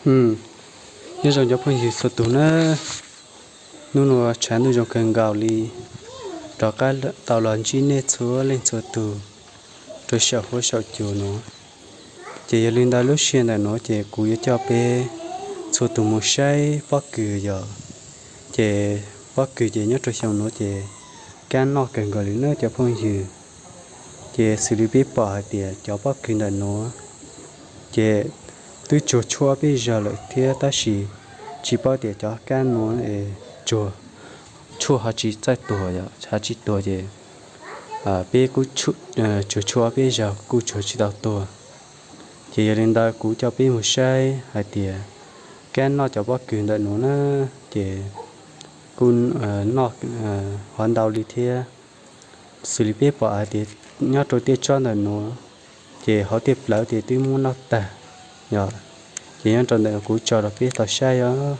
Mm, nyob zoo cov phooj ywg txhua tus nawb. Hnub no tshav ntuj zoo kawg nkaus li, rov qab tau los ntsib nej txhua leej txhua tus rau saum huab saum cua no. Ces yog li ntawd lub sij hawm ntawm no ces kuv yuav coj peb txhua tus mus saib pob kws yom. Ces pob kws ces nyob rau xyoo no ces kab noj kawg nkaus li nawb cov phooj ywg. Ces xws li peb pom hais tias cov pob kws ntawm no ces twb tsuag tshuaj peb zaug lawm thiab tab sis tsis paub tias cov kab no tsuag tshuaj ho tsis txawj tuag yom, ho tsis tuag ces peb kuj tsuag tshuaj peb zaug kuj tsuag tsis tau tuag. Ces yog li ntawd kuv coj peb mus saib hais tias kab noj cov pob kws ntawm no na, ces kuj noj ho ntau li thiab. Xws li peb pom hais tias nyob rau tej tsob ntawm no ces hauv tej plawv ces twb muab noj tag yom. Ces nyob rau ntawm kuv tso rau peb tau saib os,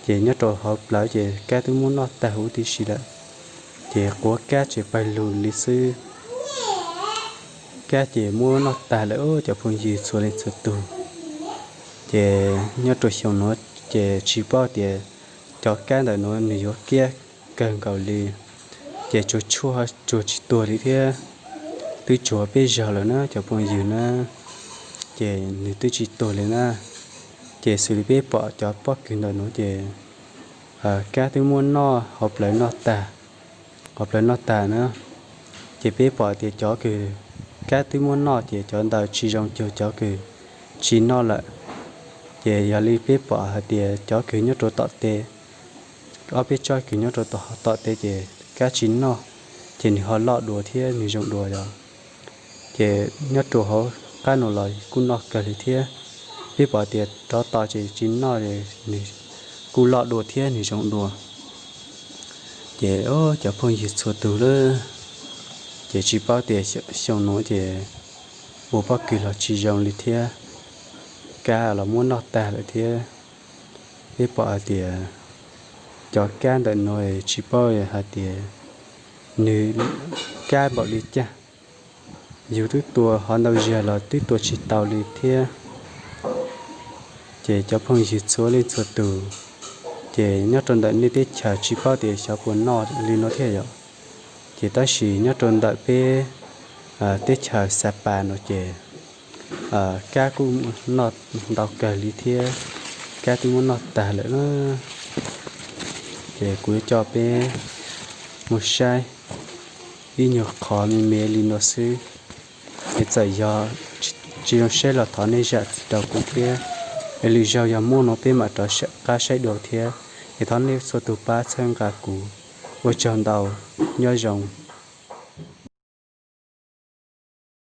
ces nyob rau hauv plawv ces kab twb muab noj tag huv tib si lawm. Ces quav kab tseem pawg lug li xwb, kab ces muab noj tag lawm cov phooj ywg txhua leej txhua tus. Ces nyob rau xyoo no ces tsis paub tias cov kab ntawm no nws yuav kiab kawg nkaus li, ces tsuag tshuaj tsuag tsis tuag li thiab. Twb tsuag peb zaug lawm na cov phooj ywg na, ces nws twb tsis tuag li na. Ces xws li peb pom cov pob kws ntawm no ces kab twb muab noj hauv plawv noj tag, hauv plawv noj tag na. Ces peb pom tias cov kws kab twb muab noj ces cov ntawd tsis zoo cuag cov kws tsis noj lawm. Ces yog li peb pom hais tias cov kws nyob rau tom tej, ob peb tsob kws nyob rau tom tej ces kab tsis noj, ces nws ho loj dua thiab nws zoo dua yom. Ces nyob rau hauv qab no los kuj noj kawg li thiab. Peb pom tias rov tos ces tsis noj, nws kuj loj dua thiab nws zoo dua. Ces cov phooj ywg txhua tus lawm, ces tsis paub tias xyoo no ces ua pob kws los tsis zoo li thiab, kab los muab noj tag lawm thiab. Peb pom hais tias cov kab ntawm no tsis paub hais tias nws kab npaum li cas, yus twb tua hov ntau zag los twb tua tsis tau li thiab. Ces cov phooj ywg txhua leej txhua tus, ces nyob rau ntawm nej teb chaws tsis paub tias xyov puas noj li no thiab yom. Ces tab sis nyob rau ntawm peb teb chaws Xa Pas no ces kab kuj noj ntau kawg li thiab, kab twb muab noj tag lawm na. Ces kuv yuav coj peb mus saib ib nyuag qhov me me li no xwb. Es txawm yog tsis zoo saib los thov nej zam txim rau kuv thiab. Es lwm zaug yog muaj no peb mam rov qab saib dua thiab. Es thov nej txhua tus pab txhawb nqa kuv. Ua tsaug ntau, nyob zoo.